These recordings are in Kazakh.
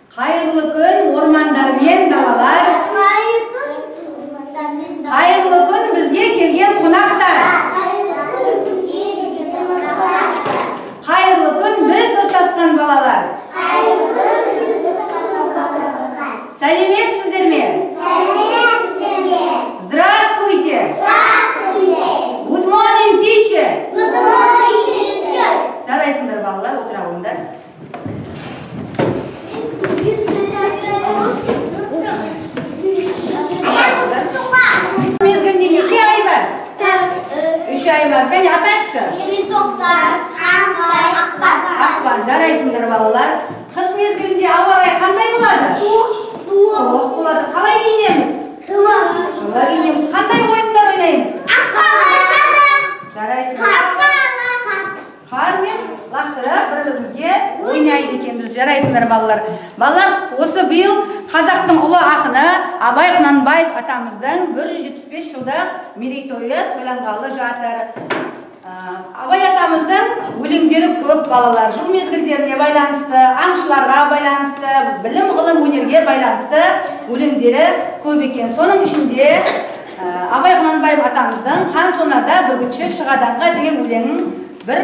Қайырлы күн, ормандар мен далалар. Қайырлы күн бізге келген қонақтар. Қайырлы күн біз достасқан балалар. Сәлеметсіздер ме? Здравствуйте! Good morning, teacher! Жарайсыңдар, балалар, отыра алыңдар. Мезгілінде неше ай бар? 3 ай бар. Кәне, атайықшы. Желтоқсан, қаңтар, ақпан. Ақпан, жарайсыңдар, балалар. Қыс мезгілінде ауа райы қандай болады? Суық болады. Қалай киінеміз? Жылы. Жылы киінеміз. Қандай ойындар ойнаймыз? Жарайсыңдар. Қармен лақтырып бір-бірімізге ойнайды екенбіз. Жарайсыңдар, балалар. Балалар, осы биыл қазақтың ұлы ақыны Абай Құнанбаев атамыздың 175 жылдық мерейтойы тойланғалы жатыр. Абай атамыздың өлеңдері көп, балалар. Жыл мезгілдеріне байланысты, аңшыларға байланысты, білім, ғылым, өнерге байланысты өлеңдері көп екен. Соның ішінде Абай Құнанбаев атамыздың Қан сонарда бүркітші шығады аңға деген өлеңінің бір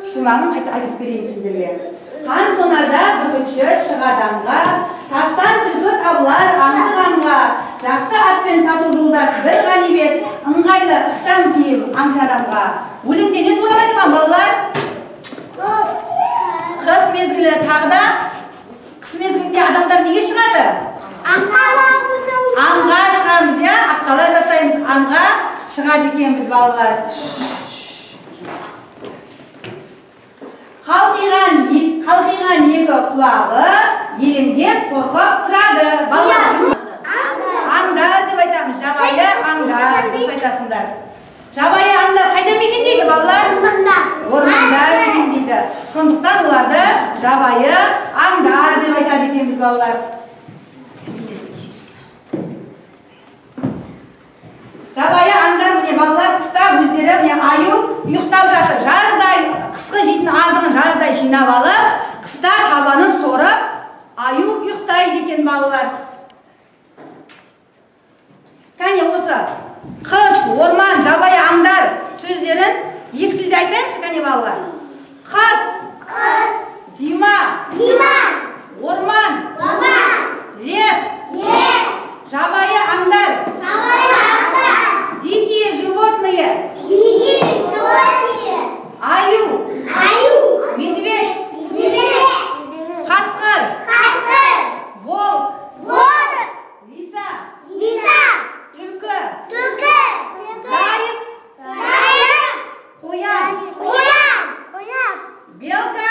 шумағын қайта айтып берейін сіздерге. Қан сонарда бүркітші шығады аңға, тастан түлкі табылар аңдығанға, жақсы атпен тату жолдас бір ғанибет, ыңғайлы ықшам киім аңшы адамға. Өлеңде не туралы айтылған, балалар? Қыс мезгілі тағы да қыс мезгілінде адамдар неге шығады? Аңға шығамыз, иә? Аққала жасаймыз, аңға шығады екенбіз, балалар. Қалқиған екі құлағы елеңдеп қорқып тұрады. Балалар, аңдар деп айтамыз, жабайы аңдар дұрыс айтасыңдар. Жабайы аңдар қайда мекендейді, балалар? Орманда. Орманда мекендейді. Сондықтан оларды жабайы аңдар деп айтады екенбіз, балалар. Жабайы аңдар, міне, балалар, қыста өздері, міне, аю ұйықтап жатыр. Жаздай қысқы жейтін азығын жаздай жинап алып, қыста табанын сорып, аю ұйықтайды екен, балалар. Кәне, осы қыс, орман, жабайы аңдар сөздерін екі тілде айтайықшы, кәне, балалар. Қыс, зима, орман, лес, жабайы аңдар, дикие животные, аю, медведь, қасқыр, волк, лиса, түлкі, заяц, қоян, белка,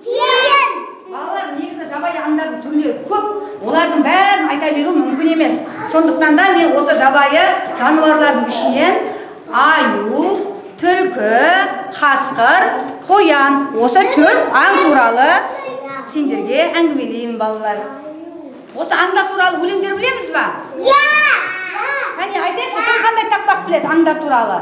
тиін. Балалар, негізі жабайы аңдардың түрлері көп, олардың бәрін айта беру мүмкін емес. Сондықтан да мен осы жабайы жануарлардың ішінен аю, түлкі, қасқыр, қоян, осы 4 аң туралы сендерге әңгімелеймін, балалар. Осы аңдар туралы өлеңдер білеміз ба? Кәне, айтайықшы, кім қандай тақпақ біледі аңдар туралы?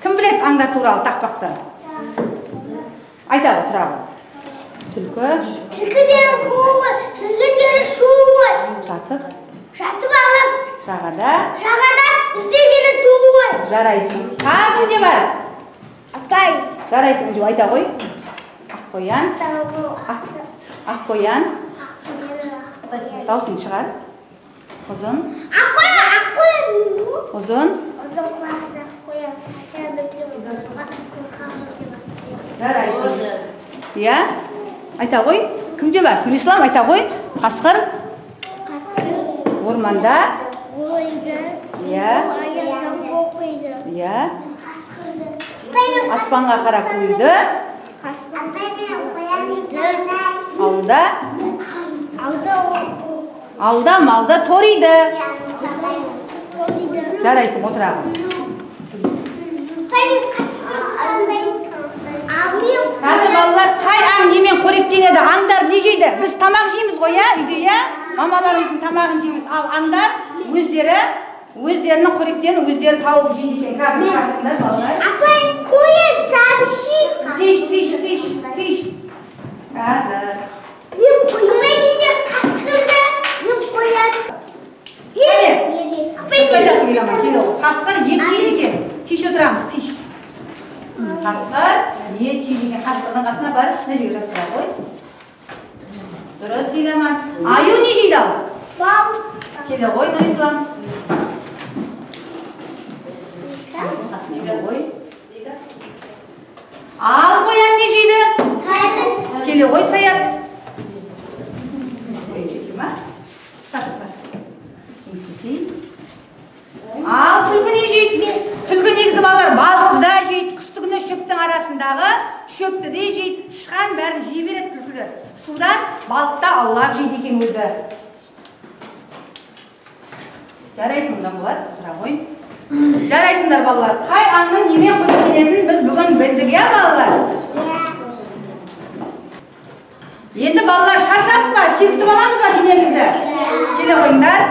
Кім біледі аңдар туралы тақпақты? Айтады, тұра ғой. Түлкі. Түлкіден қуы, сүзгендері шуы. Жатып. Жатып алып. Жағада. Жағада іздегені туы. Жарайсың. Тағы кімде бар? Атай. Жарайсың, Інжу, айта ғой. Ақ қоян. Ақ қоян. Дауысың шығар. Ұзын. Ақ қоян, ақ қоян. Ұзын. Ұзын құлақты ақ қоян. Қашан білсем, суға қорқамын деп ақ қоян. Жарайсың. Иә? Айта ғой. Кімде бар? Нұрислам, айта ғой. Қасқыр. Орманда. Қойды. Иә. Оқиды. Иә. Аспанға қарап қойды. Ауылда. Алда малда ториды. Жарайсың, отыра ғой. Қазір, балалар, қай аң немен қоректенеді? Аңдар не жейді? Біз тамақ жейміз ғой, иә, үйде, иә? Мамаларымыздың тамағын жейміз. Ал аңдар өздерінің қоректерін өздері тауып жейді екен. Қазір қараңдар, балалар. Апай, қоян сабыши. Тиш, тиш, тиш, тиш. Қазір. Мен қоймаймын қасқырды. Мен қоян. Кәне. Дұрыс айтасың, Еламан, келе ғой. Қасқыр ет жейді екен. Тиш отырамыз, тиш. Қасқыр ет жейді екен. Қасқырдың қасына барып, мына жерге жапсыра ғой. Дұрыс, Еламан. Аю не жейді ал? Бал. Келе ғой, Нұрислам. Қасына қой. Ал қоян не жейді? Саят. Келе ғой, Саят. Ой, жете ма? Сатып бар. Көмектесейін. Ал түлкі не жейді? Түлкі негізі балалар балықты да жейді, қыстыгүні шөптің арасындағы шөпті де жейді, тышқан бәрін жей береді түлкілер. Судан балықты аулап жейді екен өзі. Жарайсың, Жанболат, тұра ғой. Жарайсыңдар балалар. Қай аңның немен қоректенетінін біз бүгін білдік, иә балалар? Енді балалар шаршадық па? Селкітіп аламыз ба денемізді? Келе қойыңдар.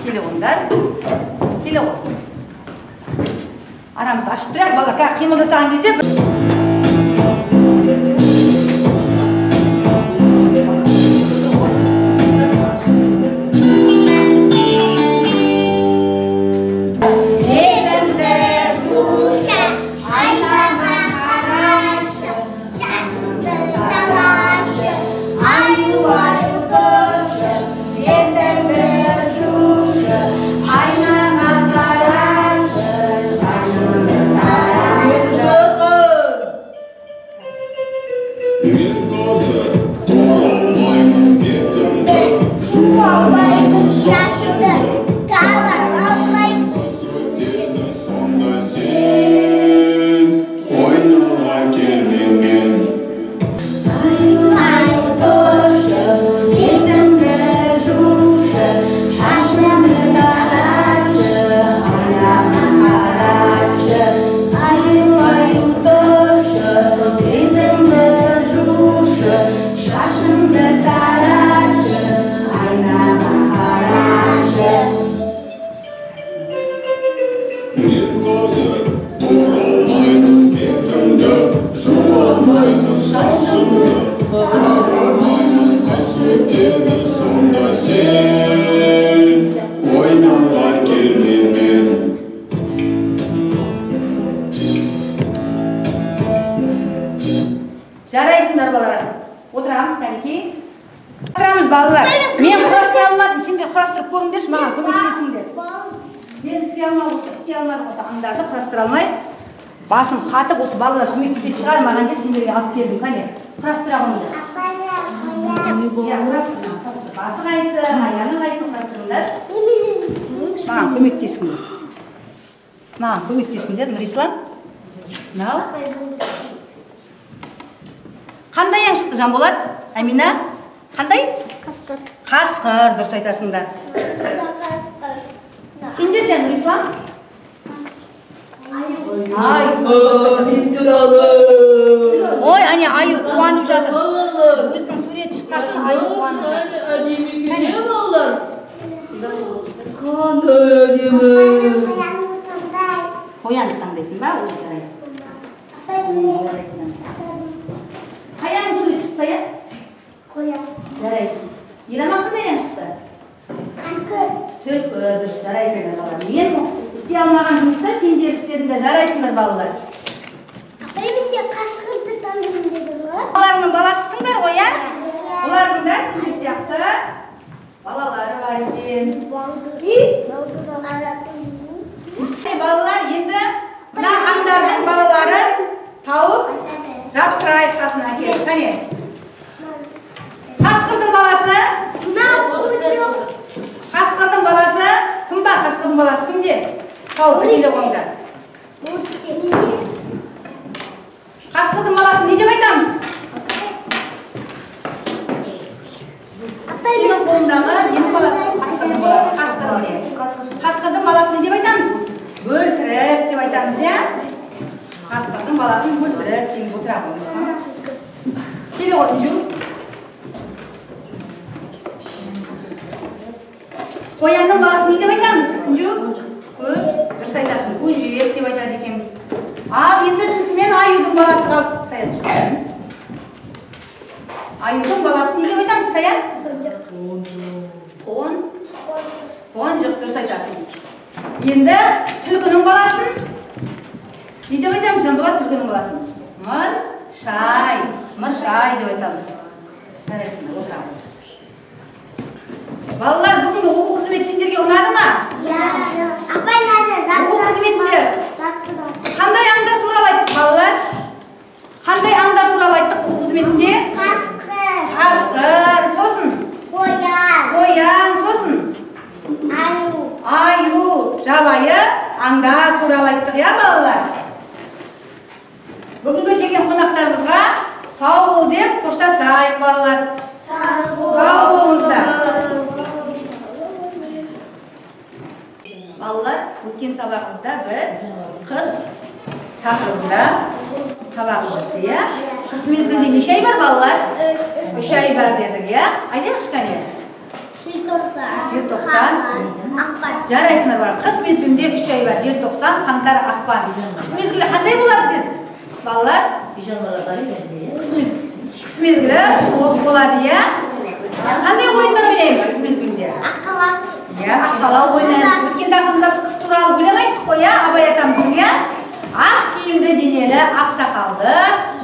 Келе қойыңдар. Келе ғой. Арамызды ашып тұрайық балалар. Қазір қимыл жасаған кезде Жарайсыңдар балалар. Отырамыз кәнекей. Отырамыз балалар. Мен құрастыра алмадым, сендер құрастырып көріңдерші, маған көмектесіңдер. Мен істей алмадым осы аңдарды құрастыра алмай. Басым қатып, осы балалар көмектесетін шығар маған деп сендерге алып келдім. Кәне, құрастыра қойыңдар. Иә, құрастыр. Басы қайсы, аяғы қайсы құрастырыңдар. Маған көмектесіңдер. Маған көмектесіңдер, Нұрислам. Мынау. Қандай аң шықты, Жанболат? Әмина? Қандай? Қасқыр. Қасқыр, дұрыс айтасыңдар. Сендер де, Нұрислам? Аю. Ой, әне аю қуанып жатыр. Өзінің суреті шыққасын аю қуанып жатыр. Қане? Қоянды таңдайсың ба? Ой, жарайсың. Қай аң суреті шықса, иә? Қоян. Жарайсың. Еламан қандай аң шықты? Қасқыр. Түлкі, дұрыс, жарайсыңдар балалар. Мен істей алмаған жұмысты сендер істедіңдер, жарайсыңдар балалар. Апай, мен де қасқырды таңдадым дедім ғой. Балаларыңның баласысыңдар ғой, иә? Бұлардың да сендер сияқты балалары бар екен. Балалар, енді мына аңдардың балаларын тауып жапсырайық қасына әкеліп. Қане? Қасқырдың баласы? Қасқырдың баласы кім бар? Қасқырдың баласы кімде? Тауып келе қойыңдар. Қасқырдың баласын не деп айтамыз? Сенің қолыңдағы ненің баласы? Қасқырдың баласы. Қасқыр міне. Қасқырдың баласын не деп айтамыз? Бөлтірік деп айтамыз, иә? Қасқырдың баласын бөлтірік дейміз. Отыра қойыңыз. Келе ғой, Інжу. Қоянның баласын не деп айтамыз? Інжу? Көп, дұрыс айтасың. Көжек деп айтады екенбіз. Ал енді түлкі мен аюдың баласы қалды. Саят, шығарыңыз. Аюдың баласын не деп айтамыз, Саян? Қонжық, дұрыс айтасың. Енді түлкінің баласын не деп айтамыз, Жанболат, түлкінің баласын? Мыршай, мыршай деп айтамыз. Жарайсыңдар, отырамыз. Балалар, бүгінгі оқу қызметі сендерге ұнады ма? Иә. Апай, оқу қызметінде қандай аңдар туралы айттық, балалар? Қандай аңдар туралы айттық оқу қызметінде? Қасқыр. Қасқыр, сосын? Қоян. Қоян, сосын? Аю. Аю, жабайы аңдар туралы айттық, иә, балалар? Бүгінгі келген қонақтарымызға сау бол деп қоштасайық, балалар. Сау болыңыздар. Балалар, өткен сабағымызда біз қыс тақырыбында сабақ өтті, иә? Қыс мезгілінде неше ай бар, балалар? 3 ай бар дедік, иә? Айтайықшы кәне. Желтоқсан. Желтоқсан. Ақпан. Жарайсыңдар, балалар. Қыс мезгілінде 3 ай бар. Желтоқсан, қаңтар, ақпан. Қыс мезгілі қандай болады дедік? Балалар? Қыс мезгілі суық болады, иә? Қандай ойындар ойнаймыз қыс мезгілінде? Аққала. Иә, аққала ойнаймыз. Өткен тақырыбымызда біз қыс туралы өлең айттық қой, иә, Абай атамыздың, иә? Ақ киімді денелі, ақ сақалды,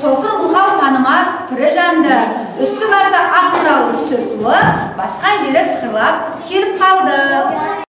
соқыр мылқау танымас тірі жанды. Үсті басы ақ құрау, түсі суы, басқан жері сықырлап келіп қалды.